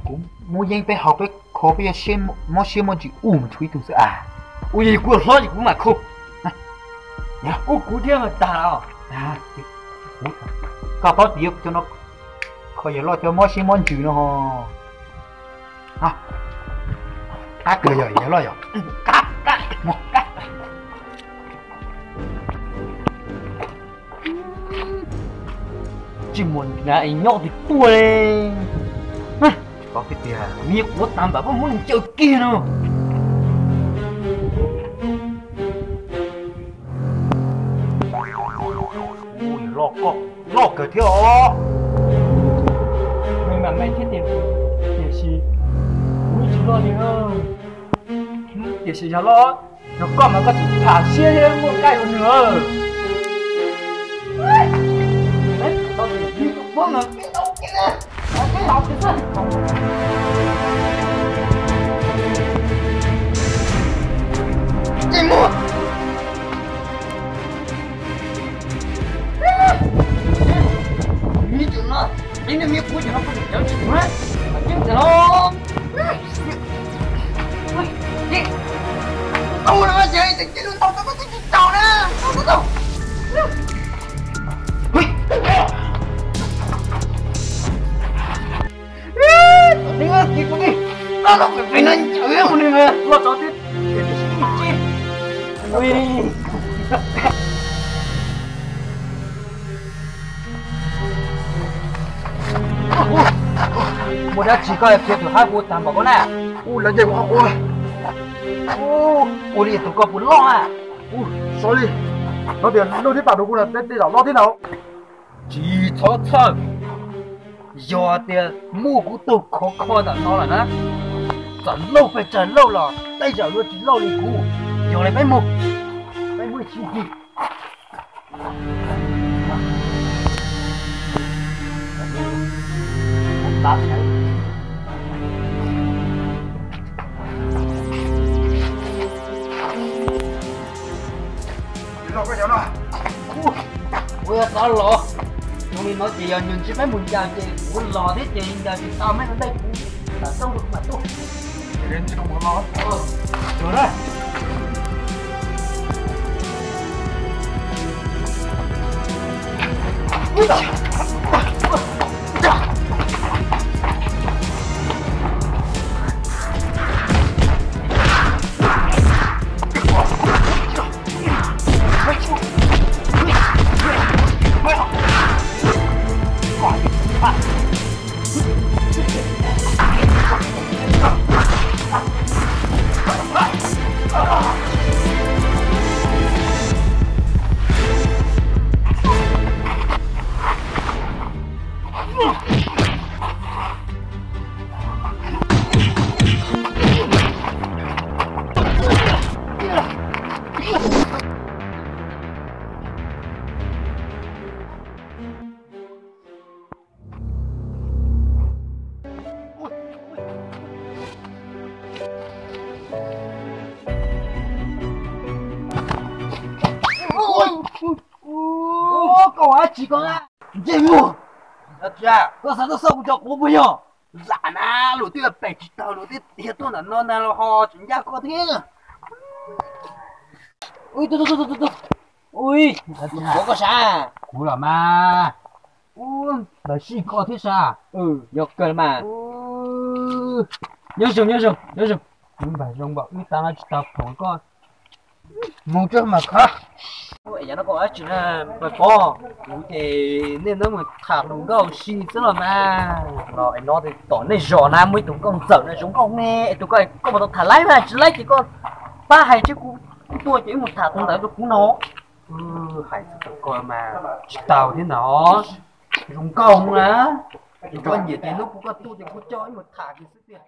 Kuv muab yeeb peb haus peb kho peb yuav mob siab mob ntsws ua mus tshuav ib tug xwb as. Ua yog kuv hlob ces kuv mam kho. Ua kuv thiab mas tag los. Koj paub tias cov no kho yawg loj cov mob siab mob ntsws no. Qab kawg yog yawg loj yog. Tsis muaj na es nyob twg tuaj li. Tsis paub tiag tiag, me quav tag npam koj muab ncaws kiag no. Ub, yawg loj koj loj kawg thiab os. Me mas me thiab tiag, tiam sis kuv tsis loj li. Tiam sis yog loj, yog koj mas koj tsis tham siab thiab muaj nqaij ua nws. Tsis muaj. Miv cov no, nej miv kuv cov no kuv tsis cov tsis muaj. Tau na, ces tau tau tau tau. Ub, tau tib, tib, tib, tau tau, pem no ncaws mus nws loj tso tib, tib. Muaj dab tsi koj qhia tus hab kuv tag npaum koj na? Ub, lawv ncaim kuv qhov quav. Ub, ua li tus koj puas loj a? Ub, so li, no tias loj thiab pam rau kuv na, tej zaum loj thiab na. Tsis txhob txhawj, yog tias muaj kuv tug khov kho ntawm no lawm na, txawm lauj pes tsawg lauj los tej zaum yuav tsis lauj li kuv. Yog li peb mus, peb mus ib chim. Kuv yuav xav los, zoo li no ces yog nws ntsib peb mus ncaws ces kuv los thiab ces ncaws tsis tau, meb ntej kuv lam txob kuv mam tuaj. Koj ua dab tsi koj na? Ntsej muag! Koj xav tuaj xauj kuv cov quav puas yog? Lam na, luag twb pem tsis tau, luag twb tiag tuaj ntawm no ntag los ho tseem ncaj koj thiab. Ui, tus, tus, tus, tus, tus. Ui, tus quav koj sav? Kuv los mas. Ub, npawg Sij koj thiab sav? Yog kawg mas. Nyob zoo, nyob zoo, nyob zoo. Wb npawg zoo npaum wb tab lab tsis tau pom koj. Mus tso mas khov. Ua no koj ua dab tsi na? Npawg Pov, kuv ces nej ntawd mus tham hluas nkauj si xwb los mas. No es no tom nej zos na muaj ib tug nkauj ntxawm na zoo nkauj ne, es tus ko koj puas tau tham laib mas, tsis laib ces koj pab hais tsis kuv tuaj ces wb mus tham tus ntawd rau kuv no. Hais txog tus ko mas tsis tau thiab no. Zoo nkauj na. Koj nyiam ces hnub kuv koj tuaj ces kuv coj wb mus tham kiag xwb tiag.